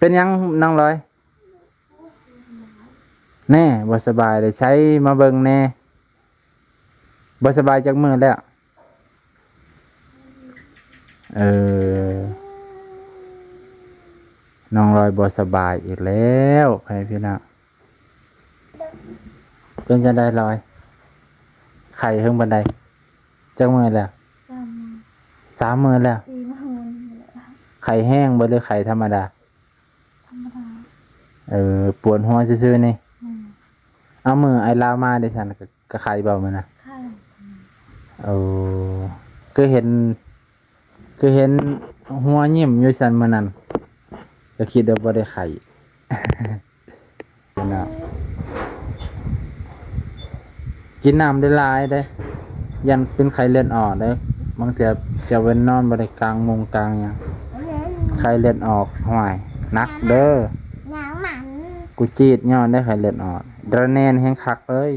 ປັນຫຍັງນ້ອງລອຍ? ແນ່ ບໍ່ສະບາຍເດ້ ໃສມາເບິ່ງແນ່. ບໍ່ສະບາຍຈັກມື້ແລ້ວ? ເອີ ນ້ອງລອຍບໍ່ສະບາຍອີກແລ້ວ ພໍ່ແມ່ພີ່ນ້ອງ. ເປັນຈັ່ງໃດລອຍ? ໄຂ້ເຖິງປານໃດ? ຈັກມື້ແລ້ວ? ສາມມື້ ສາມມື້ແລ້ວ? ສີ່ມື້ແລ້ວ. ໄຂ້ແຮງບໍ່ ຫຼືໄຂ້ທຳມະດາ? ທຳມະດາ. ເອີ ປວດຫົວຊື່ໆນີ້? ແມ່ນ. ເອົາ ມື້ອ້າຍລາວມາເດຊັ້ນ ກະ ກະໄຂ້ບໍ່ມື້ນະ? ໄຂ້. ໂອ້ ຄືເຫັນ ຄືເຫັນຫົວຍິ້ມຢູ່ຊັ້ນມື້ນັ້ນ ກະຄິດວ່າບໍ່ໄດ້ໄຂ້. ເນາະ ກິນນ້ຳຫຼາຍໆເດ້ ຢ້ານເປັນໄຂ້ເລືອດອອກເດ້. ບາງເທື່ອເຈົ້າເປັນນອນບໍ່ໄດ້ກາງມຸງກາງຫຍັງ ໄຂ້ເລືອດອອກ ຫ້ວຍ ໜັກເດີ. ໜາວມັນ ກູຈີດຍ້ອນໄດ້ໄຂ້ເລືອດອອກ ດຣາແນນແຮງຄັກເລີຍ.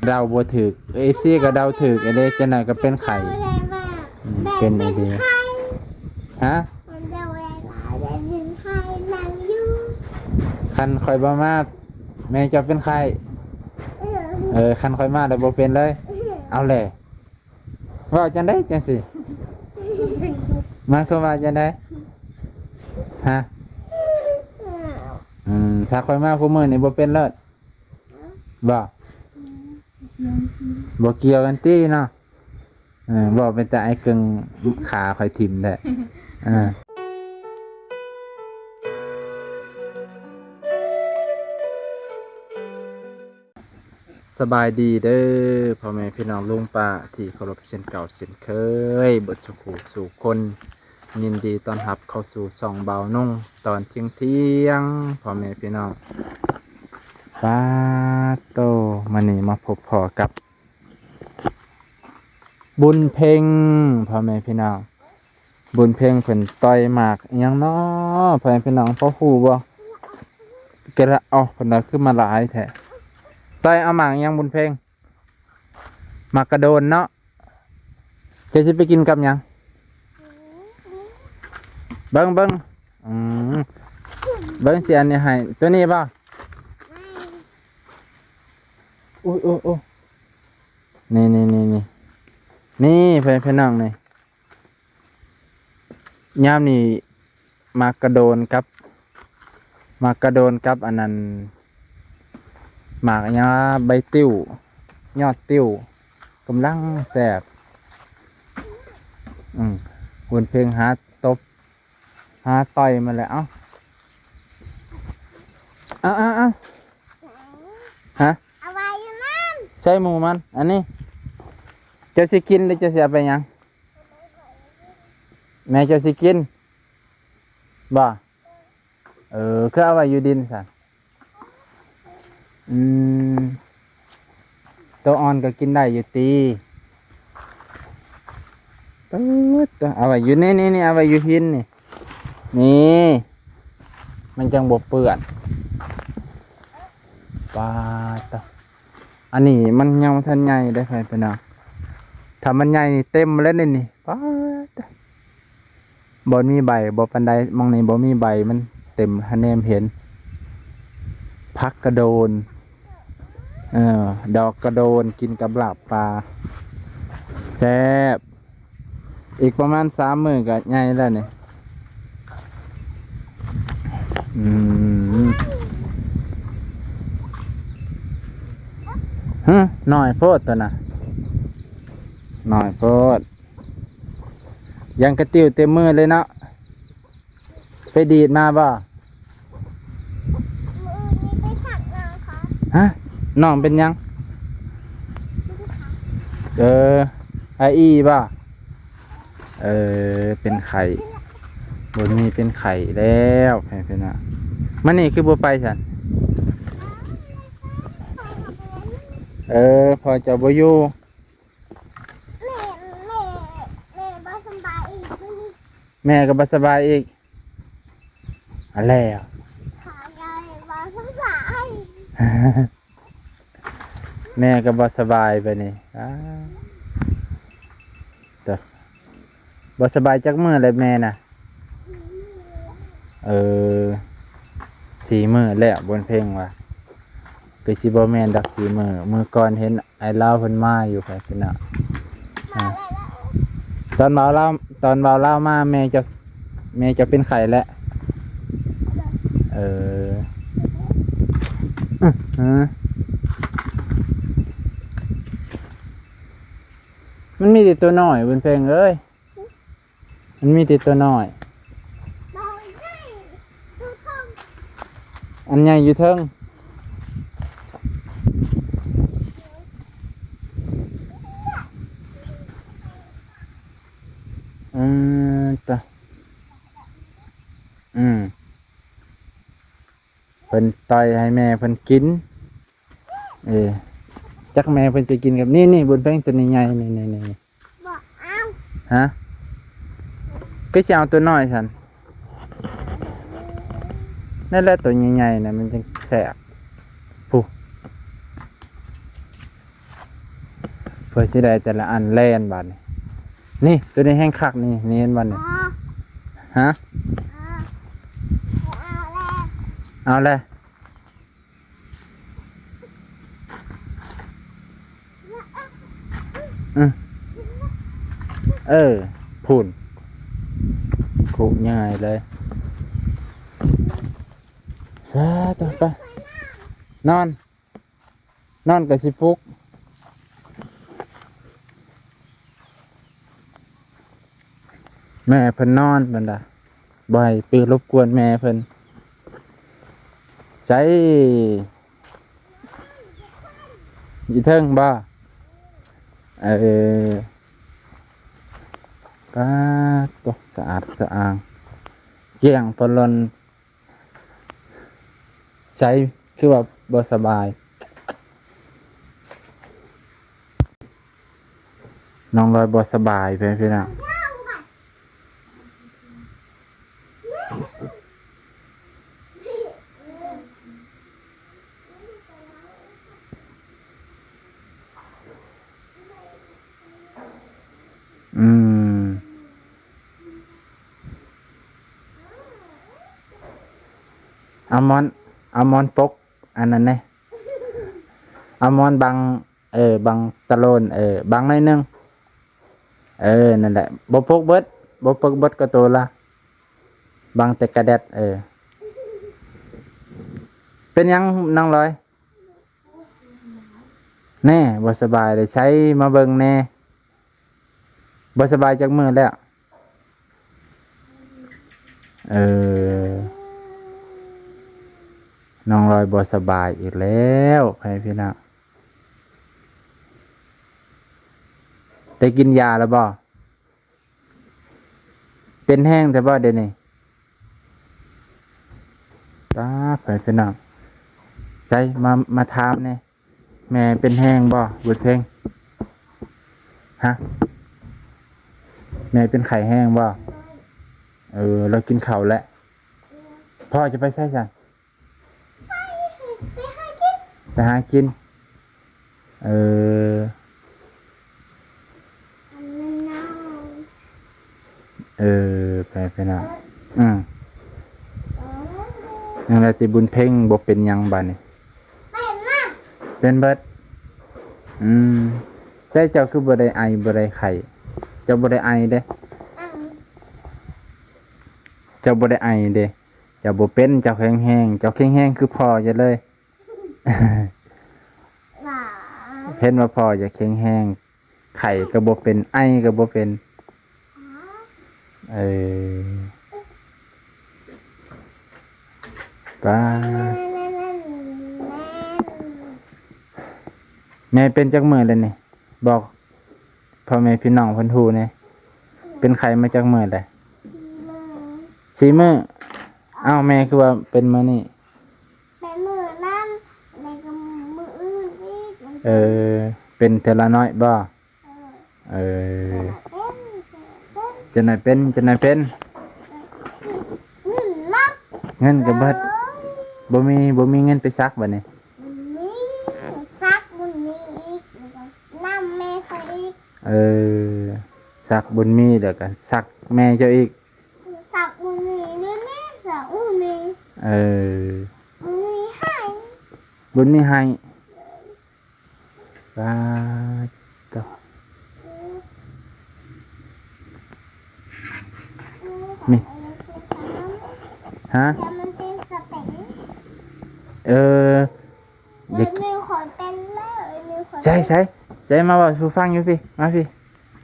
ເດົາບໍ່ຖືກ ເອັຟຊີກໍເດົາຖືກເດ້ ຈັ່ງໃດກໍເປັນໄຂ້. ອືມ ເປັນອີ່ຫຼີ. ຮະ? ຄັນຂ້ອຍບໍ່ມາ ແມ່ເຈົ້າເປັນໄຂ້? ເອີ ຄັນຂ້ອຍມາແລ້ວບໍ່ເປັນເລີຍ? ເອົາແຫຼະ ເວົ້າຈັ່ງໃດຈັ່ງຊີ້? ໝາຍຄວາມວ່າຈັ່ງໃດ? ຮະ? ອືມ ຖ້າຂ້ອຍມາຄູ່ມື້ນີ້ບໍ່ເປັນເລີຍ? ບໍ່ ບໍ່ກ່ຽວກັນຕິເນາະ. ເອີ ເວົ້າເປັນຕາອ້າຍເກິ່ງ ຂາຂ້ອຍຖິ້ມແທ້. ເອີ ສະບາຍດີເດີ ພໍ່ແມ່ພີ່ນ້ອງລຸງປ້າທີ່ເຄົາລົບເຊັ່ນເກົ່າເຊັ່ນເຄີຍ ເບິດສູ່ຄູ່ສູ່ຄົນ. ຍິນດີຕ້ອນຮັບເຂົ້າສູ່ຊ່ອງບ່າວນົງຕອນທ່ຽງໆ ພໍ່ແມ່ພີ່ນ້ອງ. ປາໂຕ ມື້ນີ້ມາພົບພໍ້ກັບບຸນເພັງ ພໍ່ແມ່ພີ່ນ້ອງ. ບຸນເພັງເພິ່ນຕ່ອຍໝາກອີ່ຫຍັງເນາະ ພໍ່ແມ່ພີ່ນ້ອງ ພໍຮູ້ບໍ່? ກະລະ ເອົາ ເພິ່ນວ່າຄືມາຫຼາຍແທ້. ຕ່ອຍເອົາໝາກອີ່ຫຍັງບຸນເພັງ? ໝາກກະໂດນເນາະ. ເຈົ້າຊິໄປກິນກັບຫຍັງ? ເບິ່ງ ເບິ່ງ ອືມ ເບິ່ງຊິອັນນີ້ໃຫ້ ໂຕນີ້ບໍ່? ໂອ້ຍ ໂອ້ຍ ໂອ້ຍ ນີ້ ນີ້ ນີ້ ນີ້ ນີ້ ພີ່ນ້ອງ ນີ້ ຍາມນີ້ ໝາກກະໂດນກັບ ໝາກກະໂດນກັບອັນນັ້ນ ໝາກຫຍັງ ໃບຕິ້ວ ຍອດຕິ້ວ ກຳລັງແຊບ. ອືມ ບຸນເພັງຫາຕົບ ຫາຕ່ອຍມາແລ້ວ. ເອົາ ເອົາ ເອົາ ເອົາ ຮະ? ເອົາໄວ້ຢູ່ນັ້ນ ໃສ່ໝູ່ມັນ. ອັນນີ້ ເຈົ້າຊິກິນ ຫຼືເຈົ້າຊິເອົາໄປຫຍັງ? ແມ່ເຈົ້າຊິກິນບໍ່? ເອີ ຄືເອົາໄວ້ຢູ່ດິນຊັ້ນ? ອືມ ໂຕອ່ອນກໍກິນໄດ້ຢູ່ຕິ? ປາດໂຕ ເອົາໄວ້ຢູ່ນີ້ ນີ້ ນີ້ ເອົາໄວ້ຢູ່ຫີນນີ້ ນີ້ ມັນຈັ່ງບໍ່ເປື້ອນ. ປາດໂຕ ອັນນີ້ມັນຍັງບໍ່ທັນໃຫຍ່ເດ້ ພໍ່ແມ່ພີ່ນ້ອງ. ຖ້າມັນໃຫຍ່ນີ້ເຕັມແລ້ວນີ້ ນີ້ ປາດໂຕ. ບໍ່ມີໃບ ບໍ່ປານໃດ ໝ່ອງນີ້ບໍ່ມີໃບ ມັນເຕັມ ຫາແນມເຫັນ. ຜັກກະໂດນ ເອີ ດອກກະໂດນ ກິນກັບລາບປາ ແຊບ. ອີກປະມານສາມມື້ກໍໃຫຍ່ແລ້ວນີ້. ອືມ ຫື ນ້ອຍໂພດຕົວນະ ນ້ອຍໂພດ. ຍັງກະຕິວເຕັມມືເລີຍເນາະ. ໄປດີດມາບໍ່? ມື້ອື່ນນີ້ໄປສັກໜ້າເຂົາ. ຮະ? ນ້ອງເປັນຫຍັງ? ເອີ ໄອອີ່ບໍ່? ເອີ ເປັນໄຂ້. ບໍ່ມີ ເປັນໄຂ້ແລ້ວ ໃຜເປັນຫຍັງ? ມານີ້ຄືບໍ່ໄປຊັ້ນ? ເອີ ພໍ່ເຈົ້າບໍ່ຢູ່. ແມ່ ແມ່ ແມ່ບໍ່ສະບາຍອີກ. ແມ່ກໍບໍ່ສະບາຍອີກ. ອັນແລ້ວ ຂາໃຫຍ່ບໍ່ສະບາຍ. ແມ່ກໍບໍ່ສະບາຍບາດນີ້. ອ້າ ໂຕ ບໍ່ສະບາຍຈັກມື້ແລ້ວແມ່ນະ? ເອີ ສີ່ມື້ແລ້ວ ບຸນເພັງວ່າ ຄືຊິບໍ່ແມ່ນດອກ ສີ່ມື້. ມື້ກ່ອນເຫັນອ້າຍລາວເພິ່ນມາຢູ່ ໄປຊິນະ ອາ ຕອນບ່າວລາວ ຕອນບ່າວລາວມາ ແມ່ເຈົ້າ ແມ່ເຈົ້າເປັນໄຂ້ແລ້ວ. ເອີ ອື ມັນມີແຕ່ຕົວນ້ອຍ ບຸນເພັງເອີຍ. ມັນມີແຕ່ຕົວນ້ອຍ ອັນໃຫຍ່ຢູ່ເທິງ. ອືມ ຕະ ອືມ ເພິ່ນຕ່ອຍໃຫ້ແມ່ເພິ່ນກິນ. ເອີ ຈັກແມ່ເພິ່ນຈະກິນກັບ ນີ້ ນີ້ ບຸນເພັງ ຕົວໃຫຍ່ໆ ນີ້ ນີ້ ນີ້ ບໍ່ເອົາ ຮະ? ຄືຊິເອົາຕົວນ້ອຍຊັ້ນ? ນັ້ນແຫຼະ ຕົວໃຫຍ່ໆນະ ມັນຈັ່ງແຊບ. ຜູ້ ເພື່ອຊິໄດ້ແຕ່ລະອັນ ແລ່ນບາດນີ້. ນີ້ ຕົວນີ້ແຮງຄັກນີ້ ນີ້ ເຫັນບໍ່ນີ້? ຮະ? ເອົາແຫຼະ. ອື ເອີ ພຸ້ນ ຄຸໃຫຍ່ເລີຍ. ສາທຸ ໄປ ນອນ ນອນກໍຊິປຸກ. ແມ່ເພິ່ນນອນ ເພິ່ນວ່າ ບໍ່ໃຫ້ໄປລົບກວນແມ່ເພິ່ນ. ໃສ? ຢູ່ເທິງບໍ່? ເອີ ປາດໂທ້ ສະອາດສະອ້າງ ກ້ຽງປະລ່ອນ. ໃສ ຄືວ່າບໍ່ສະບາຍ? ນ້ອງລອຍບໍ່ສະບາຍ ພີ່ນ້ອງ. ອືມ ອາມອນ ອາມອນປົກອັນນັ້ນແດ່ ອາມອນບັງ ເອີ ບັງຕະໂລນ ເອີ ບັງໜ້ອຍໜຶ່ງ ເອີ ນັ້ນແຫຼະ ບໍ່ປົກເບິດ ບໍ່ປົກເບິດກໍໂຕລະ ບັງແຕ່ກະແດັດ. ເອີ ເປັນຫຍັງນ້ອງລອຍ? ແນ່ ບໍ່ສະບາຍເດ້ ໃສ ມາເບິ່ງແນ່. ບໍ່ສະບາຍຈັກມື້ແລ້ວ? ເອີ ນ້ອງລອຍບໍ່ສະບາຍອີກແລ້ວ ພໍ່ແມ່ພີ່ນ້ອງ. ໄດ້ກິນຢາແລ້ວບໍ່? ເປັນແຮງແທ້ບໍ່ດຽວນີ້? ຕາຍ ພໍ່ແມ່ພີ່ນ້ອງ ໃສ ມາ ມາຖາມແນ່. ແມ່ເປັນແຮງບໍ່ ບຸນເພັງ? ຮະ? ແມ່ເປັນໄຂ້ແຮງບໍ່? ເອີ ລາວກິນເຂົ້າແລ້ວ. ພໍ່ຈະໄປໃສຊັ້ນ? ໄປ ໄປຫາກິນ ໄປຫາກິນ. ເອີ ເອີ ໄປ ໄປນະ. ອືມ ຍັງໄດ້ແຕ່ບຸນເພັງ ບໍ່ເປັນຫຍັງບາດນີ້. ເປັນນະ ເປັນເບິດ. ອືມ ໃສ ເຈົ້າຄືບໍ່ໄດ້ໄອ ບໍ່ໄດ້ໄຂ້? ເຈົ້າບໍ່ໄດ້ໄອເດ້. ເຈົ້າບໍ່ໄດ້ໄອເດ້. ເຈົ້າບໍ່ເປັນ ເຈົ້າແຂງແຮງ ເຈົ້າແຂງແຮງຄືພໍ່ເຈົ້າເລີຍ. ເຫັນວ່າພໍ່ເຈົ້າແຂງແຮງ ໄຂ້ກໍບໍ່ເປັນ ໄອກໍບໍ່ເປັນ. ເອີ ປ້າ ແມ່ເປັນຈັກມື້ແລ້ວນີ້? ບອກພໍ່ແມ່ພີ່ນ້ອງເພິ່ນຮູ້ແດ່ ເປັນໄຂ້ມາຈັກມື້ແລ້ວ? ສີ່ມື້. ອ້າວ ແມ່ຄືວ່າເປັນມື້ນີ້? ເປັນມື້ນັ້ນ ແລ້ວກໍມື້ອື່ນອີກ. ເອີ ເປັນເທື່ອລະໜ້ອຍບໍ່? ເອີ ເອີ ເປັນ ເປັນ ເປັນ ເປັນ ເປັນ ເປັນ. ເງິນກໍເບິດ ບໍ່ມີ ບໍ່ມີເງິນໄປສັກບາດນີ້. ມີ ສັກບຸນມີອີກ ແລ້ວກໍນຳແມ່ຂ້ອຍອີກ. ເອີ ສັກບຸນມີ ແລ້ວກໍສັກແມ່ເຈົ້າອີກ. ສັກບຸນມີນີ້ ນີ້ ດອກບໍ່ມີ ເອີ ບໍ່ມີໃຫ້ ບຸນມີໃຫ້ ປາດໂທ້ ມີ ຮະ ເອີ ຢາກ ໃສ່ ໃສ່ ໃສ່ ມາເວົ້າສູ່ຟັງຢູ່ພີ້ ມາພີ້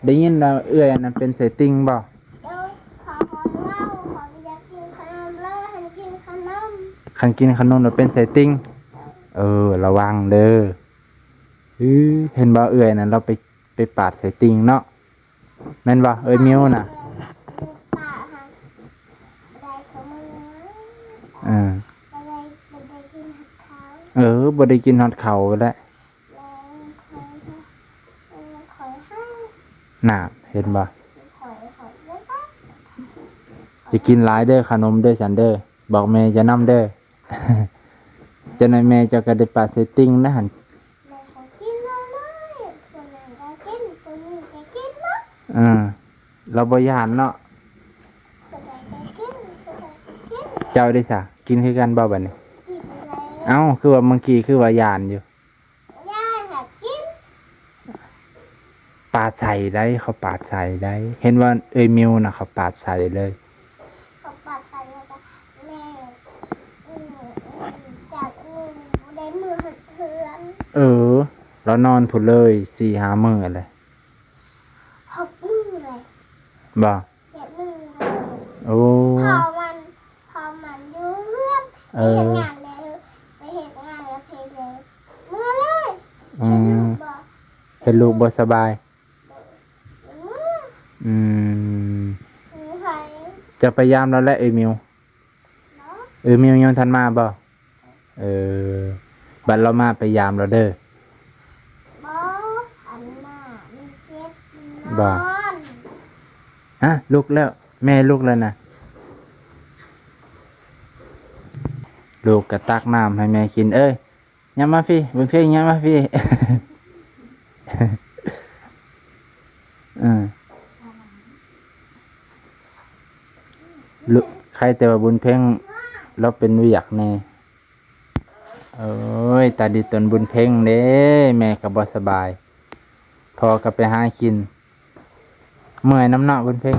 ໄດ້ຍິນວ່າເອື້ອຍອັນນັ້ນເປັນໄສ້ຕິ່ງບໍ່? ເອີ ເຂົາ ເຂົາເວົ້າ ເຂົາຢາກກິນຂະໜົມເລີຍ ຄັນກິນຂະໜົມ ຄັນກິນຂະໜົມແລ້ວເປັນໄສ້ຕິ່ງ ເອີ ລະວັງເດີ ອື ເຫັນບໍ່ ເອື້ອຍນັ້ນລາວໄປ ໄປປາດໄສ້ຕິ່ງເນາະ ແມ່ນບໍ່ ເອື້ອຍມິວນະ? ເອີ ເອີ ບໍ່ໄດ້ກິນຮອດເຂົ້າແລ້ວ ແມ່ນ ຂ້ອຍ ຂ້ອຍໃຫ້ ນະ ເຫັນບໍ່? ຂ້ອຍ ຂ້ອຍ ຢ່າກິນຫຼາຍເດີ ຂະໜົມເດີ ສັນເດີ ບອກແມ່ເຈົ້ານຳເດີ ຈັກໜ້ອຍແມ່ເຈົ້າກໍໄດ້ປາດໄສ້ຕິ່ງນະຫັ້ນ ແມ່ກໍກິນເລີຍ ຜູ້ນັ້ນກໍກິນ ຜູ້ນີ້ກໍກິນເນາະ ເອີ ລາວບໍ່ຢ້ານເນາະ ຜູ້ໃດກໍກິນ ຜູ້ໃດກໍກິນ ເຈົ້າເດຊະ ກິນຄືກັນບໍ່ບັດນີ້? ກິນແລ້ວ ເອົ້າ ຄືວ່າເມື່ອກີ້ຄືວ່າຢ້ານຢູ່ ຍ່າງຫາກິນ ປາດໃສ່ໄດ໋ ເຂົາປາດໃສ່ໄດ໋ ເຫັນວ່າເອື້ອຍມິວນະ ເຂົາປາດໃສ່ເລີຍ ເຂົາປາດໃສ່ແລ້ວກໍແມ່ ອືມ ຈາກມື້ບໍ່ໄດ້ມື້ເຮືອນ ເອີ ລາວນອນພຸ້ນເລີຍ ສີ່ຫ້າມື້ແຫຼະ ຫົກມື້ແຫຼະ ບໍ່? ແບບໜຶ່ງເລີຍ ໂອ້ ພໍມັນ ພໍມັນຢູ່ເຮືອນ ເອີ ໄປເຮັດງານແລ້ວ ໄປເຮັດງານແລ້ວ ເພແລ້ວ ເມືອເລີຍ ອືມ ເຫັນລູກບໍ່ ເຫັນລູກບໍ່ສະບາຍ ເມືອ ອືມ ເມືອໃສ ຈະໄປຢາມລາວແຫຼະ ເອີມິວ ເອີມິວຍັງທັນມາບໍ່? ເອີ ບັດລາວມາໄປຢາມລາວເດີ ບໍ່ ອັນໜ້າມັນເຈັບ ບໍ່ ນອນ ຮະ ລຸກແລ້ວ ແມ່ລຸກແລ້ວນະ ລູກກໍຕັກນ້ຳໃຫ້ແມ່ກິນ ເອີຍ ຍັບມາພີ້ ບຸນເພັງ ຍັບມາພີ້ ເອີ ລຸ ໃຄແຕ່ວ່າບຸນເພັງລາວເປັນວຽກແດ່ ໂອ້ຍ ຕາດີຕົນບຸນເພັງເດ້ ແມ່ກໍບໍ່ສະບາຍ ພໍ່ກໍໄປຫາກິນ ເມື່ອຍນຳເນາະບຸນເພັງ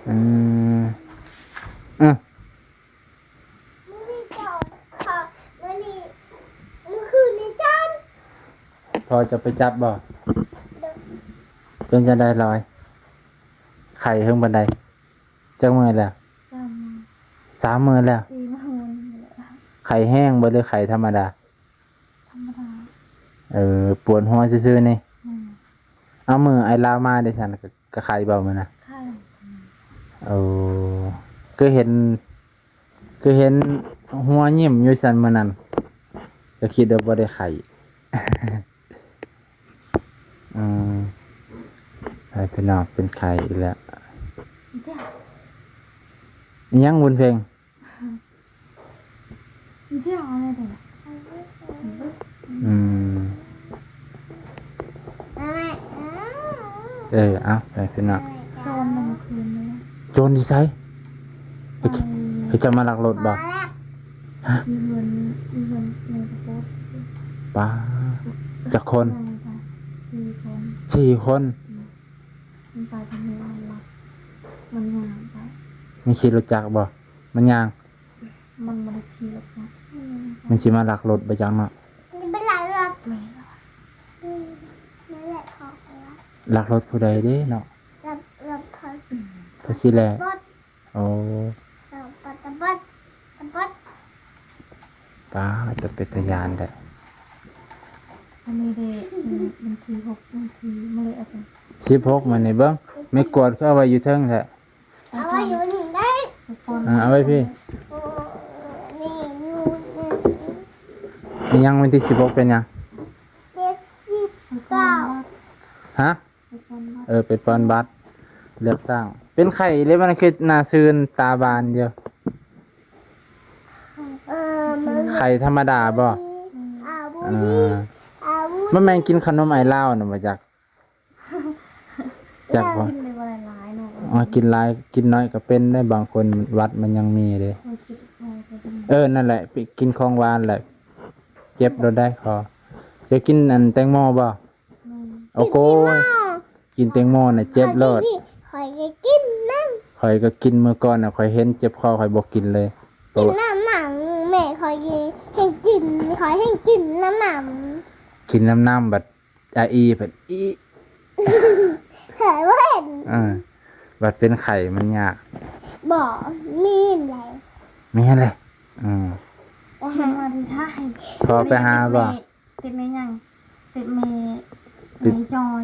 ອືມ ເອີ ມື້ນີ້ເຈົ້າ ເຂົາ ມື້ນີ້ ມື້ຄືນນີ້ເຈົ້າ ພໍ່ເຈົ້າໄປຈັບບໍ່? ໂດຍ ເປັນຈັ່ງໃດລອຍ? ໄຂ້ເຖິງປານໃດ? ຈັກມື້ແລ້ວ? ສາມມື້ ສາມມື້ແລ້ວ ສີ່ມື້ນີ້ແຫຼະ ໄຂ້ແຮງບໍ່ ຫຼືໄຂ້ທຳມະດາ? ທຳມະດາ ເອີ ປວດຫົວຊື່ໆນີ້ ແມ່ນ ເອົາ ມື້ອ້າຍລາວມາເດຊັ້ນ ກະ ກະໄຂ້ບໍ່ມື້ນະ? ໄຂ້ ໂອ້ ຄືເຫັນ ຄືເຫັນຫົວຍິ້ມຢູ່ຊັ້ນມື້ນັ້ນ ກະຄິດວ່າບໍ່ໄດ້ໄຂ້ ອືມ ໄປພີ່ນ້ອງ ເປັນໄຂ້ອີກແລ້ວ ອີຫຍັງບຸນເພັງ? ອືມ ເອີ ເອົາ ໄປພີ່ນ້ອງ ໂຈນນຳຄືນນີ້ ໂຈນຢູ່ໃສ? ເຂົາເຈົ້າມາລັກລົດບໍ່? ຮະ? ຢູ່ເຮືອນ ຢູ່ເຮືອນ ຢູ່ເຮືອນ ປ້າ ຈັກຄົນ? ສີ່ຄົນ ສີ່ຄົນ ອືມ ມັນໄປທາງນີ້ ມັນລັກ ມັນຍ່າງໄປ ມັນຂີ່ລົດຈັກບໍ່? ມັນຍ່າງ ມັນບໍ່ໄດ້ຂີ່ລົດຈັກ ມັນຊິມາລັກລົດບໍ່ຈັກເນາະ ມັນຊິໄປລັກລົດ ແມ່ນ ນີ້ແຫຼະ ເຂົາກໍລັກ ລັກລົດຜູ້ໃດເດ້ເນາະ ລັກລົດເພິ່ນ ເພິ່ນຊິແລ່ ໂອ້ ຕະບັດ ຕະບັດ ຕະບັດ ປ້າ ຈະເປັນຕາຢ້ານແທ້ ອັນນີ້ເດ້ ອືມ ວັນທີຫົກ ວັນທີ ມາເລີຍ ເອົາໄປ ສິບຫົກ ມື້ນີ້ເບິ່ງ ໄມ້ກວາດຄືເອົາໄວ້ຢູ່ເທິງແທ້ ເອົາໄວ້ຢູ່ນີ້ໄດ້ ເອີ ເອົາໄວ້ພີ້ ນີ້ຢູ່ນີ້ ມີຫຍັງ ວັນທີສິບຫົກເປັນຫຍັງ? ເຈັດສິບເກົ້າ ຮະ? ເອີ ໄປປ່ອນບັດເລືອກຕັ້ງ ເປັນໄຂ້ເລີຍ ມັນຄືໜ້າຊື່ນຕາບານຢູ່ ເອີ ມັນ ໄຂ້ທຳມະດາບໍ່? ອາ ບໍ່ມີ ອາ ບໍ່ມີ ມັນແມ່ນກິນຂະໜົມອ້າຍລາວນະບໍ່ຈັກ ຈັກບໍ່? ກິນໄດ້ບໍ່ຫຼາຍໆເນາະ ມາກິນຫຼາຍກິນໜ້ອຍກໍເປັນໄດ໋ ບາງຄົນຫວັດມັນຍັງມີເດ້. ເອີ ນັ້ນແຫຼະ ໄປກິນຂອງຫວານແຫຼະ ເຈັບໂລດໄດ໋ຄໍ. ເຈົ້າກິນອັນແຕງໂມບໍ່? ໂອ້ໂກຍ ກິນແຕງໂມນະເຈັບໂລດ. ຂ້ອຍກໍກິນນຳ ຂ້ອຍກໍກິນມື້ກ່ອນນະ ຂ້ອຍເຫັນເຈັບຄໍ ຂ້ອຍບໍ່ກິນເລີຍ. ກິນນຳນຳ ແມ່ຂ້ອຍແຮ່ງກິນ ຂ້ອຍແຮ່ງກິນນຳນຳ ກິນນຳນຳ ບັດອາອີ ບັດອີ ເຄີຍບໍ່ເຫັນ ເອີ ບັດເປັນໄຂ້ມັນຍາກ. ບໍ່ ມີແຫຼະ ມີຫັ້ນແຫຼະ. ອືມ ໄປຫາ ມາທີ່ຊາຍ ພໍໄປຫາບໍ່? ຕິດແມ່ຫຍັງ? ຕິດແມ່ ຕິດແມ່ຈອຍ.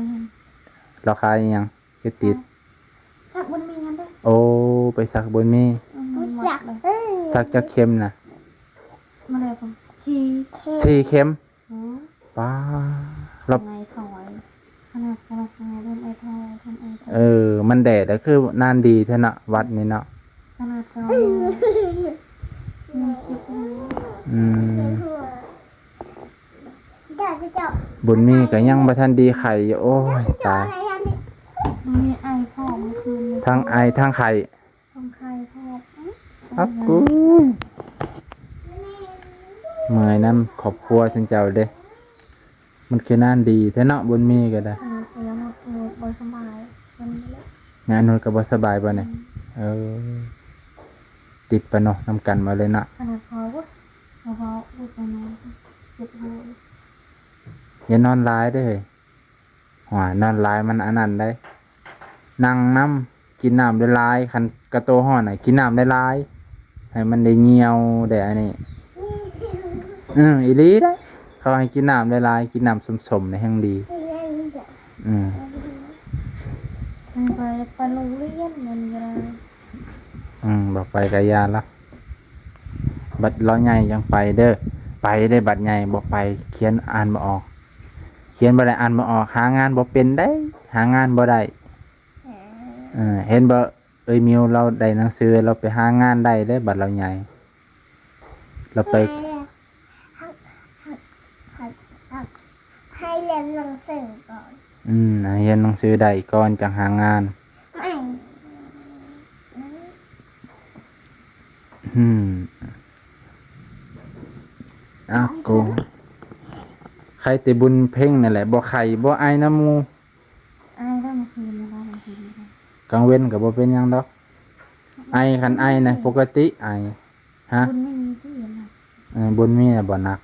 ລາວຂາຍອີ່ຫຍັງ? ຄືຕິດ ສັກບຸນມີຫັ້ນເດ້. ໂອ້ ໄປສັກບຸນມີ. ອືມ ສັກ ເອີ ສັກຈັກເຂັມນະ? ມາແລ້ວກໍສີ່ ສີ່ເຂັມ. ໂອ້ ປ້າ ລາວ ຂະໜາດ ຂະໜາດ ຂະໜາດເດີນໄອທອຍ ເດີນໄອທອຍ. ເອີ ມັນແດດ ກໍຄືນານດີແທ້ເນາະ ວັດນີ້ເນາະ. ຂະໜາດເຂົາ ອືມ ບຸນມີກໍຍັງບໍ່ທັນດີໄຂ້ຢູ່. ໂອ້ຍ ຕາຍ ມີໄອພ້ອມຄືນນີ້ ທັງໄອທັງໄຂ້ ທັງໄຂ້ພ້ອມ. ອືມ ອັກກຸຍ ເມື່ອຍນຳຄອບຄົວຊັ້ນເຈົ້າເດ້. ມັນຄືນານດີແທ້ເນາະ ບຸນມີກໍໄດ້. ເອີ ກໍຍັງບໍ່ສະບາຍ ແມ່ນຸດກໍບໍ່ສະບາຍບໍ່ນີ້? ອືມ ເອີ ຕິດປະເນາະ ນຳກັນໝົດເລີຍເນາະ. ຂະໜາດເຂົາ ເຂົາເວົ້າ ເຂົາເວົ້າ ເຈັບຫົວ. ຢ່ານອນຫຼາຍເດີ້. ໂອ້ຍ ນອນຫຼາຍມັນອັນນັ້ນໄດ໋ ນັ່ງນຳ ກິນນ້ຳຫຼາຍໆ. ຄັນກະໂຕຮ້ອນນະ ກິນນ້ຳຫຼາຍໆ ໃຫ້ມັນໄດ້ຍ່ຽວໄດ້ອັນນີ້. ເອີ ອີ່ຫຼີໄດ໋ ເຂົາໃຫ້ກິນນ້ຳຫຼາຍໆ ກິນນ້ຳສົ້ມໆ ນີ້ແຮ່ງດີ. ອືມ ໄປ ໄປໂຮງຮຽນມັນກໍໄດ້. ອືມ ບໍ່ໄປກໍຢ່າລະ ບັດລາວໃຫຍ່ຈັ່ງໄປເດີ້. ໄປເດີ້ ບັດໃຫຍ່ບໍ່ໄປ ຂຽນອ່ານບໍ່ອອກ ຂຽນບໍ່ໄດ້ ອ່ານບໍ່ອອກ ຫາງານບໍ່ເປັນໄດ໋ ຫາງານບໍ່ໄດ້. ເອີ ເຫັນບໍ່ ເອີຍມິວລາວໄດ້ໜັງສື ລາວໄປຫາງານໄດ້ເດ້ ບັດລາວໃຫຍ່ ລາວໄປ ໃຫ້ຮຽນໜັງສືກ່ອນ. ອືມ ໃຫ້ຮຽນໜັງສືໄດ້ກ່ອນ ຈັ່ງຫາງານ. ອືມ ອາໂກ ໄຄແຕ່ບຸນເພັງນັ້ນແຫຼະ ບໍ່ໄຂ້ບໍ່ໄອນຳໝູ່. ໄອແລ້ວເມື່ອຄືນນີ້ ກາງເວັນກໍບໍ່ເປັນຫຍັງດອກ ໄອ ຄັນໄອນະປົກກະຕິໄອ. ຮະ? ບຸນມີຕິນະ? ເອີ ບຸນມີນະບໍ່ໜັກ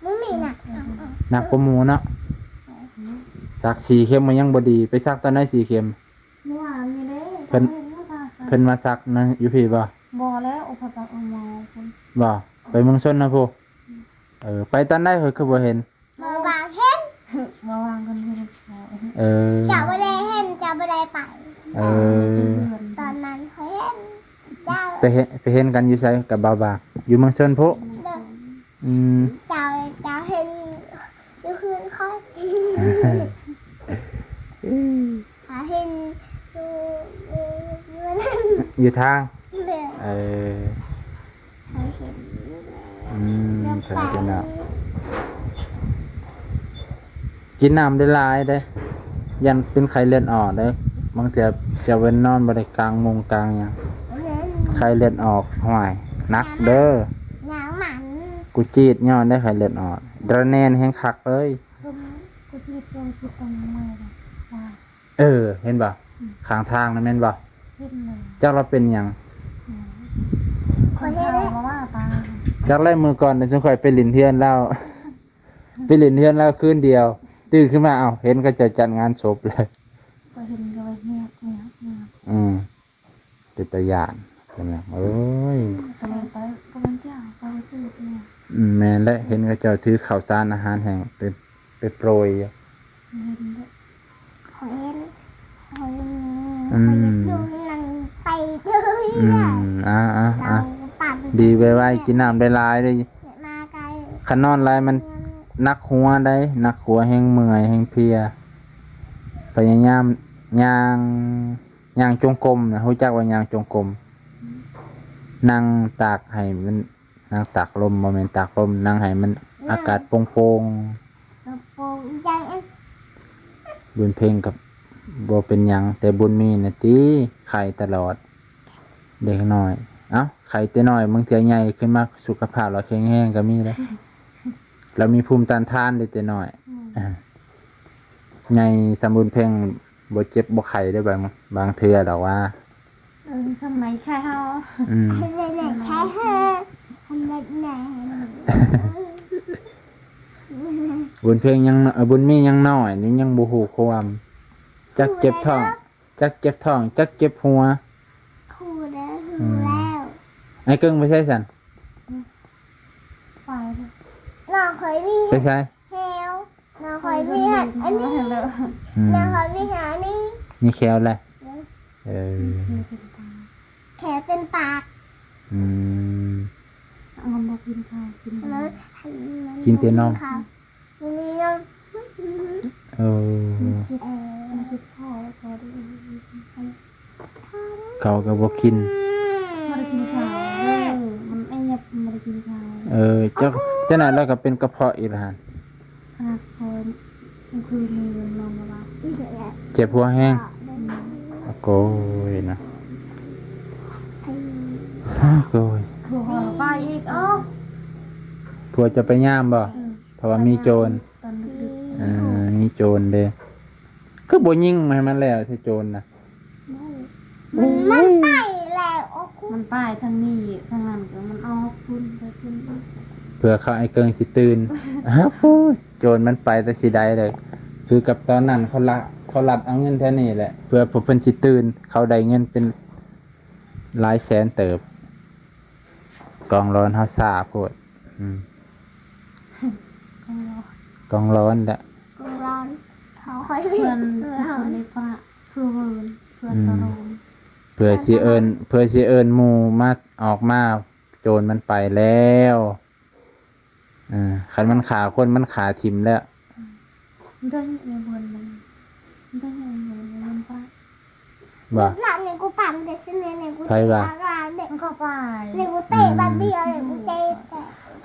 ບໍ່ມີໜັກ ໜັກກວ່າໝູ່ເນາະ. ສັກສີ່ເຂັມກໍຍັງບໍ່ດີ ໄປສັກຕອນໃດສີ່ເຂັມ? ເມື່ອວານນີ້ເດ້ ເພິ່ນ ເພິ່ນມາສັກນະ ຢູ່ພີ້ບໍ່? ບໍ່ແລ້ວ ໂອພະຕັກອອກມາພຸ້ນ. ບໍ່? ໄປເມືອງຊົນນະພຸ້ນ. ເອີ ໄປຕອນໃດຂ້ອຍຄືບໍ່ເຫັນ? ບໍ່ວ່າເຫັນ ບໍ່ວ່າເພິ່ນເຫັນ. ເອີ ເຈົ້າບໍ່ໄດ້ເຫັນ ເຈົ້າບໍ່ໄດ້ໄປ. ເອີ ຕອນນັ້ນຂ້ອຍເຫັນເຈົ້າ. ໄປເຫັນ ໄປເຫັນກັນຢູ່ໃສກັບບ່າວບາງ? ຢູ່ເມືອງຊົນພຸ້ນ. ອືມ ເຈົ້າ ເຈົ້າເຫັນຢູ່ເຮືອນຂ້ອຍ ຂ້ອຍເຫັນຢູ່ ຢູ່ ຢູ່ນັ້ນ ຢູ່ທາງ. ເອີ ຂ້ອຍເຫັນຢູ່ ອືມ ແລ້ວໄປ ກິນນ້ຳຫຼາຍໆເດ້ ຢ້ານເປັນໄຂ້ເລືອດອອກເດ້. ບາງເທື່ອເຈົ້າເວັນນອນບໍ່ໄດ້ກາງມຸງກາງຫຍັງ ໄຂ້ເລືອດອອກ ຫ້ວຍ ໜັກເດີ. ໜາວມັນ ກູຈີດຍ້ອນໄດ້ໄຂ້ເລືອດອອກ ດຣາແນນແຮງຄັກເລີຍ. ກູຈີດ ກູຈີດຕອນໃໝ່ ເອີ ເຫັນບໍ່? ອືມ ຂ້າງທາງນັ້ນແມ່ນບໍ່? ເຫັນເລີຍ. ຈັກລາວເປັນຫຍັງ? ອືມ ຂ້ອຍເຫັນແລ້ວ ຈັກແລ້ວ ມື້ກ່ອນນີ້ຊຸມຂ້ອຍໄປຫຼິ້ນເຮືອນລາວ ໄປຫຼິ້ນເຮືອນລາວຄືນດຽວ ຕື່ນຂຶ້ນມາ ເອົ້າ ເຫັນເຂົາເຈົ້າຈັດງານສົບເລີຍ. ຂ້ອຍເຫັນກໍແຮບ ແຮບ ແຮບ. ອືມ ເປັນຕາຢ້ານ ເປັນຫຍັງ ໂອ້ຍ ກໍແມ່ນໄປ ກໍແມ່ນເຈົ້າ ກໍບໍ່ຈື່ແມ່ນ. ອືມ ແມ່ນແຫຼະ ເຫັນເຂົາເຈົ້າຖືເຂົ້າສານອາຫານແຫ້ງໄປ ໄປໂປຣຍຢູ່. ເຫັນເດ້ ຂ້ອຍເຫັນ ຂ້ອຍ ອືມ ຂ້ອຍຢາກຢູ່ນຳໄປເລີຍ. ອືມ ອ່າໆໆ ດີໄວໆ ກິນນ້ຳຫຼາຍໆເດີ້. ມາໄກ ຄັນນອນຫຼາຍມັນໜັກຫົວໄດ໋ ໜັກຫົວ ແຮງເມື່ອຍ ແຮງເພຍ. ພະຍາຍາມຍ່າງ ຍ່າງຈົງກົມນະ ຮູ້ຈັກວ່າຍ່າງຈົງກົມ? ອືມ ນັ່ງຕາກໃຫ້ມັນ ນັ່ງຕາກລົມ ບໍ່ແມ່ນຕາກລົມ ນັ່ງໃຫ້ມັນ ນັ່ງ ອາກາດໂປ່ງໆ ໂປ່ງໆ. ບຸນເພັງກັບ ບໍ່ເປັນຫຍັງ ແຕ່ບຸນມີນະຕິ ໄຂ້ຕະຫຼອດ ເດັກນ້ອຍ. ເອົ້າ ໄຂ້ແຕ່ນ້ອຍ ບາງເທື່ອໃຫຍ່ຂຶ້ນມາສຸຂະພາບລາວແຂງແຮງກໍມີເດ້. ລາວມີພູມຕ້ານທານເດ້ແຕ່ນ້ອຍ. ອືມ ອ່າ ໃຫຍ່ສ່ຳບຸນເພັງ ບໍ່ເຈັບບໍ່ໄຂ້ເດ້ ບາງ ບາງເທື່ອດອກວ່າ. ເອີ ສ່ຳໄໝໄຂ້ເຮົາ. ອືມ ໄຂ້ເຮົາ ໄຂ້ເຮົາ. ບຸນເພັງຍັງ ເອີ ບຸນມີຍັງນ້ອຍນີ້ ຍັງບໍ່ຮູ້ຄວາມ ຈັກເຈັບທ້ອງ ຈັກເຈັບທ້ອງ ຈັກເຈັບຫົວ. ຮູ້ແລ້ວ ຮູ້ແລ້ວ. ອືມ ອ້າຍເກິ່ງໄປໃສຊັ້ນ? ໄປ ນ້ອງຂ້ອຍມີ ໄປໃສ? ແຂ້ວ ນ້ອງຂ້ອຍມີອັນນີ້ ອືມ ນ້ອງຂ້ອຍມີອັນນີ້ ມີແຂ້ວແຫຼະ. ເອີ ເອີ ແຂ້ວເປັນປາກ ແຂ້ວເປັນປາກ. ອືມ ມັນບໍ່ກິນເຂົ້າ ກິນ ມັນ ມັນ ກິນແຕ່ນົມ ກິນແຕ່ນົມ. ເອີ ມັນເຈັບ ເອີ ມັນເຈັບຄໍ ຄໍ ເຂົາກໍບໍ່ກິນ ບໍ່ໄດ້ກິນເຂົ້າເດີ ມັນແອບ ມັນບໍ່ໄດ້ກິນເຂົ້າ. ເອີ ເຈົ້າ ເຈົ້ານັ້ນລະກໍເປັນກະເພາະອີກລະຫັ້ນ ຂະໜາດພໍມື້ຄືນນີ້ນອນບໍ່ຫຼັບ ເຈັບຫົວແຮງ. ອືມ ໂກຍນະ ໂກຍ ຜົວໄປອີກ. ເອົ້າ ຜົວຈະໄປຍາມບໍ່? ອືມ ເພາະວ່າມີໂຈນ ຕອນດຶກໆ. ເອີ ມີໂຈນເດ້ ຄືບໍ່ຍິງໃຫ້ມັນແລ້ວ ໃສ່ໂຈນນະ. ມັນ ມັນໄປແລ້ວ ອອກ ມັນໄປທາງນີ້ ທາງນັ້ນກໍມັນອອກພຸ້ນ ໄປພຸ້ນ ເພື່ອເຂົາ ອ້າຍເກິ່ງຊິຕື່ນ. ໂອ້ຍ ໂຈນມັນໄປແຕ່ຊິໄດ້ເດ້ ຄືກັບຕອນນັ້ນເຂົາລັກ ເຂົາລັດເອົາເງິນແຖວນີ້ແຫຼະ ເພື່ອພວກເພິ່ນຊິຕື່ນ ເຂົາໄດ້ເງິນເປັນຫຼາຍແສນເຕີບ. ກອງລອນເຮົາຊ້າໂພດ. ອືມ ກອງລອນ ກອງລອນແຫຼະ ກອງລອນ ເຂົາຄ່ອຍ ເພື່ອນ ເພື່ອນ ຊິຄົນໃນພະ ເພື່ອເອີ້ນ ເພື່ອ ອືມ ຕະໂລນ ເພື່ອຊິເອີ້ນ ເພື່ອຊິເອີ້ນໝູ່ມາ ອອກມາ ໂຈນມັນໄປແລ້ວ. ເອີ ຄັນມັນຂ້າຄົນ ມັນຂ້າຖິ້ມແລ້ວ. ອືມ ໄດ້ເງິນເດືອນມັນ ໄດ້ເງິນເດືອນມັນປະ ວ່າ ຫຼານນີ້ກູປັ່ນເດຊະເນນີ້ ກູ ໃຜວ່າ ເດ ມັນກໍໄປ ນີ້ກູເຕະບາດດຽວ ນີ້ກູເຕະ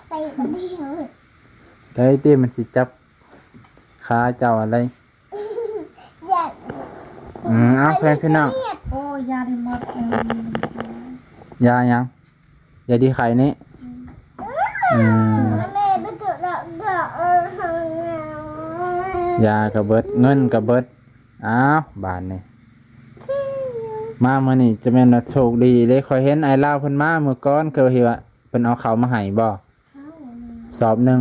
ເຕະບາດດຽວ. ໄດ້ຕິ ມັນຊິຈັບຂາເຈົ້າອະໄລ. ອືມ ເອົາ ແພງພີ່ນ້ອງ ໂອ້ຍ ຢາໄດ້ໝົດ ເອີ ຢາຫຍັງ? ຢາດີໄຂ້ນີ້. ອືມ ອືມ ຢາກໍເບິດ ເງິນກໍເບິດ. ອ້າວ ບາດນີ້ ມາມື້ນີ້ຈະແມ່ນວ່າໂຊກດີເດ້ ຂ້ອຍເຫັນອ້າຍລາວເພິ່ນມາມື້ກ່ອນ ຄືວ່າເພິ່ນເອົາເຂົ້າມາໃຫ້ບໍ່? ເຂົ້າ ສອບໜຶ່ງ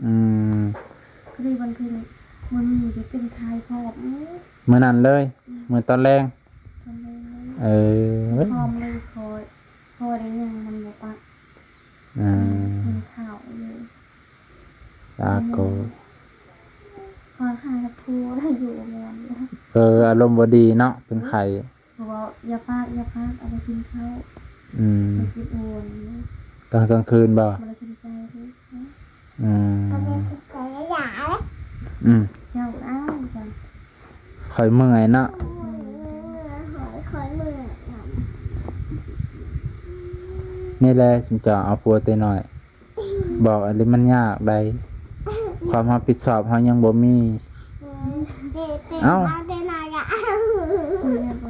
ອືມ ສອບໜຶ່ງ. ອືມ ພໍດີວັນຄືນ ມື້ນີ້ກໍເປັນໄຂ້ພ້ອມ ມື້ນັ້ນເລີຍ. ອືມ ມື້ຕອນແລງ ຕອນແລງເລີຍ. ເອີ ພ້ອມເລີຍ ພໍ ພໍໄດ້ຫຍັງມັນບໍ່ປະ. ອືມ ກິນເຂົ້າເລີຍ. ຕາໂກ ຂໍຫາຜູ້ໄດ້ຢູ່ແມ່ນ. ເອີ ອາລົມບໍ່ດີເນາະ ເປັນໄຂ້. ເຂົາເວົ້າ ຢ່າປາກ ຢ່າປາກ ເອົາໄປກິນເຂົ້າ. ອືມ ໄປກິນໂອນ ຕອນກາງຄືນບໍ່? ບໍ່ໄດ້ສົນໃຈເລີຍ. ອືມ ບໍ່ໄດ້ສົນໃຈ ຢ່າເລີຍ. ອືມ ເຈົ້າ ອ້າວ ຂ້ອຍເມື່ອຍເນາະ. ອືມ ຂ້ອຍເມື່ອຍນຳ. ນີ້ແຫຼະ ຊຸມເຈົ້າເອົາຜົວແຕ່ນ້ອຍ. ບອກອັນນີ້ມັນຍາກໃດ໋ ຄວາມຮັບຜິດຊອບເຮົາຍັງບໍ່ມີ. ເອົ້າ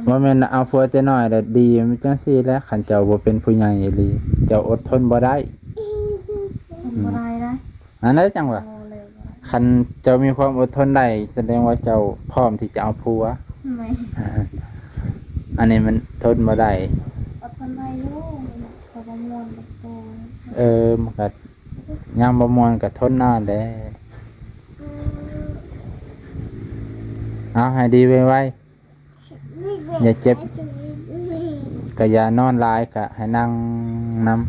ບໍ່ແມ່ນເອົາຜົວແຕ່ນ້ອຍແລ້ວດີ ມັນຈັ່ງຊີ້ແຫຼະ ຄັນເຈົ້າບໍ່ເປັນຜູ້ໃຫຍ່ອີ່ຫຼີ ເຈົ້າອົດທົນບໍ່ໄດ້. ທົນບໍ່ໄດ້ນະ ອັນນັ້ນຈັ່ງວ່າ ຄັນເຈົ້າມີຄວາມອົດທົນໄດ້ ສະແດງວ່າເຈົ້າພ້ອມທີ່ຈະເອົາຜົວ. ແມ່ນ ອັນນີ້ມັນທົນບໍ່ໄດ້. ອົດທົນໄດ້ຢູ່ ມັນກໍບໍ່ມ່ວນກັບໂຕ. ເອີ ມັນກໍຍາມບໍ່ມ່ວນກໍທົນເອົາແຫຼະ. ເອົາໃຫ້ດີໄວໆ ຢ່າເຈັບ ກະຢ່ານອນຫຼາຍ ກະໃຫ້ນັ່ງນຳ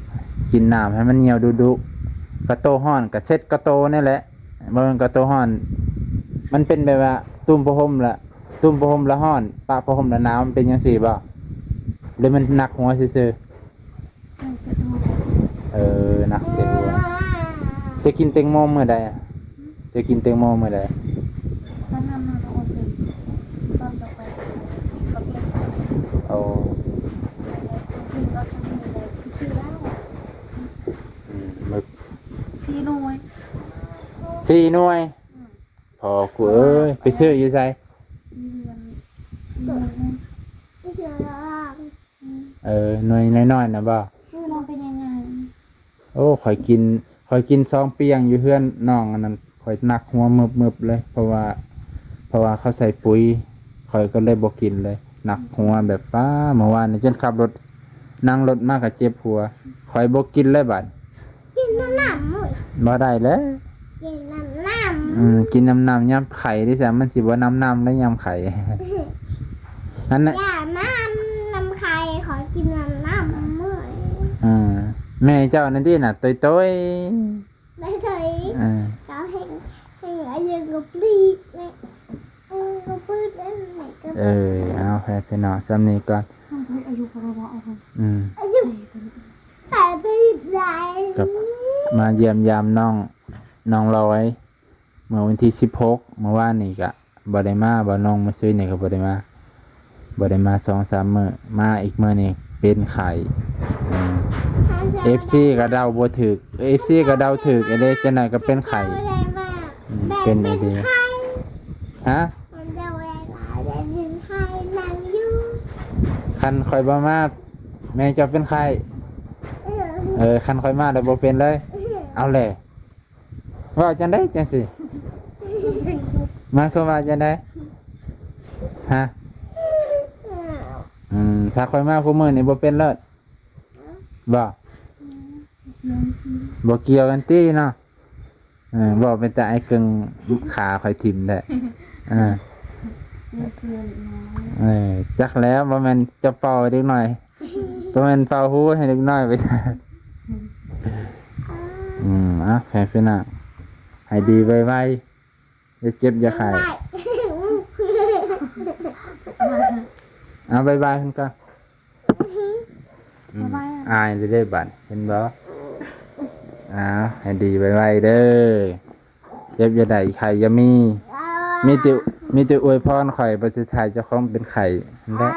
ກິນນ້ຳໃຫ້ມັນຍ່ຽວດຸໆ. ກະໂຕຮ້ອນກະເຊັດກະໂຕນີ້ແຫຼະ ບໍ່ແມ່ນກະໂຕຮ້ອນ ມັນເປັນແບບວ່າ ຕຸ້ມຜ້າຫົ່ມລະ ຕຸ້ມຜ້າຫົ່ມລະຮ້ອນ ປະຜ້າຫົ່ມລະໜາວ ມັນເປັນຈັ່ງຊີ້ບໍ່ ຫຼືມັນໜັກຫົວຊື່ໆ? ເອີ ໜັກເຕັມຫົວ. ຈະກິນແຕງໂມມື້ໃດ? ຈະກິນແຕງໂມມື້ໃດ? ຕອນນັ້ນນະ ຕອນເປັນ ຕອນຕໍ່ໄປ ໂອ້ ກິນຕອນເຊົ້ານີ້ແຫຼະ ຊິຊື້ແລ້ວ. ອືມ ສີ່ໜ່ວຍ ສີ່ໜ່ວຍ. ອືມ ພໍ່ກູເອີຍ ໄປຊື້ຢູ່ໃສ? ຢູ່ເຮືອນ ເອີ ໜ່ວຍນ້ອຍໆນະບໍ່? ເອີ ນ້ອງເປັນໃຫຍ່ໆ. ໂອ້ ຂ້ອຍກິນ ຂ້ອຍກິນຊອງປ່ຽງຢູ່ເຮືອນນ້ອງອັນນັ້ນ ຂ້ອຍໜັກຫົວເມີບໆເລີຍ ເພາະວ່າ ເພາະວ່າເຂົາໃສ່ປຸ໋ຍ ຂ້ອຍກໍເລີຍບໍ່ກິນເລີຍ ໜັກຫົວແບບ ປ້າ ເມື່ອວານນີ້ຈົນຂັບລົດ ນັ່ງລົດມາກໍເຈັບຫົວ ຂ້ອຍບໍ່ກິນເລີຍບາດ. ກິນນ້ຳນ້ຳ ບໍ່ໄດ້ແລ້ວ ກິນນ້ຳນ້ຳ ອືມ ກິນນ້ຳນ້ຳຍາມໄຂ້ເດ້ຊະ ມັນຊິບໍ່ນ້ຳນ້ຳໄດ້ຍາມໄຂ້ ຫັ້ນນະ ຢ່ານ້ຳ ນ້ຳໄຂ້ ຂໍກິນນ້ຳນ້ຳ ອືມ ແມ່ເຈົ້ານັ້ນຕິນະ ໂຕຍໆ ໄດ້ເລີຍ ເອີ ເຈົ້າແຮ່ງ ແຮ່ງອາຍຸກໍປລີດ ແມ່ ເອີ ກໍປືດ ແມ່ກໍ ເອີ ເອົາ ແພະພີ່ນ້ອງ ສ່ຳນີ້ກ່ອນ ອາຍຸກໍບໍ່ເວົ້າ ອືມ ອາຍຸ ກັບມາຢ້ຽມຢາມນ້ອງ ນ້ອງລອຍ ເມື່ອວັນທີສິບຫົກ ເມື່ອວານນີ້ກະບໍ່ໄດ້ມາ ບ່າວນ້ອງມາຊື້ນີ້ກໍບໍ່ໄດ້ມາ ບໍ່ໄດ້ມາສອງສາມມື້ ມາອີກມື້ນີ້ເປັນໄຂ້ ອືມ ເອັຟຊີກໍເດົາບໍ່ຖືກ ເອັຟຊີກໍເດົາຖືກ ເອເດ ຈັ່ງໃດກໍເປັນໄຂ້ ອືມ ເປັນອີ່ຫຼີ ຮະ ຄັນຂ້ອຍບໍ່ມາ ແມ່ເຈົ້າເປັນໄຂ້ ເອີ ເອີ ຄັນຂ້ອຍມາແລ້ວບໍ່ເປັນເລີຍ ເອີ ເອົາແຫຼະ ເວົ້າຈັ່ງໃດຈັ່ງຊີ້ ໝາຍຄວາມວ່າຈັ່ງໃດ ຮະ ເອີ ອືມ ຖ້າຂ້ອຍມາຄູ່ມື້ນີ້ບໍ່ເປັນເລີດ ບໍ່ ບໍ່ກ່ຽວກັນຕິເນາະ ເອີ ເວົ້າເປັນຕາອ້າຍເກິ່ງ ຂາຂ້ອຍຖິ້ມແທ້ ເອີ ຈັກແລ້ວ ບໍ່ແມ່ນຈະເປົ່າເດັກນ້ອຍ ບໍ່ແມ່ນເປົ່າຫູໃຫ້ເດັກນ້ອຍໄປ ອືມ ອືມ ອ່ະ ແພະພີ່ນ້ອງ ໃຫ້ດີໄວໆ ຢ່າເຈັບຢ່າໄຂ້ ເອົາ ບາຍບາຍເພິ່ນກ່ອນ ອືມ ບາຍບາຍ ອາຍເດ້ບາດ ເຫັນບໍ່ ເອົາ ໃຫ້ດີໄວໆເດີ ເຈັບຢ່າໄດ້ ໄຂ້ຢ່າມີ ມີແຕ່ ມີແຕ່ອວຍພອນຂ້ອຍ ບັດສຸດທ້າຍເຈົ້າຂອງເປັນໄຂ້ ເຫັນບໍ່?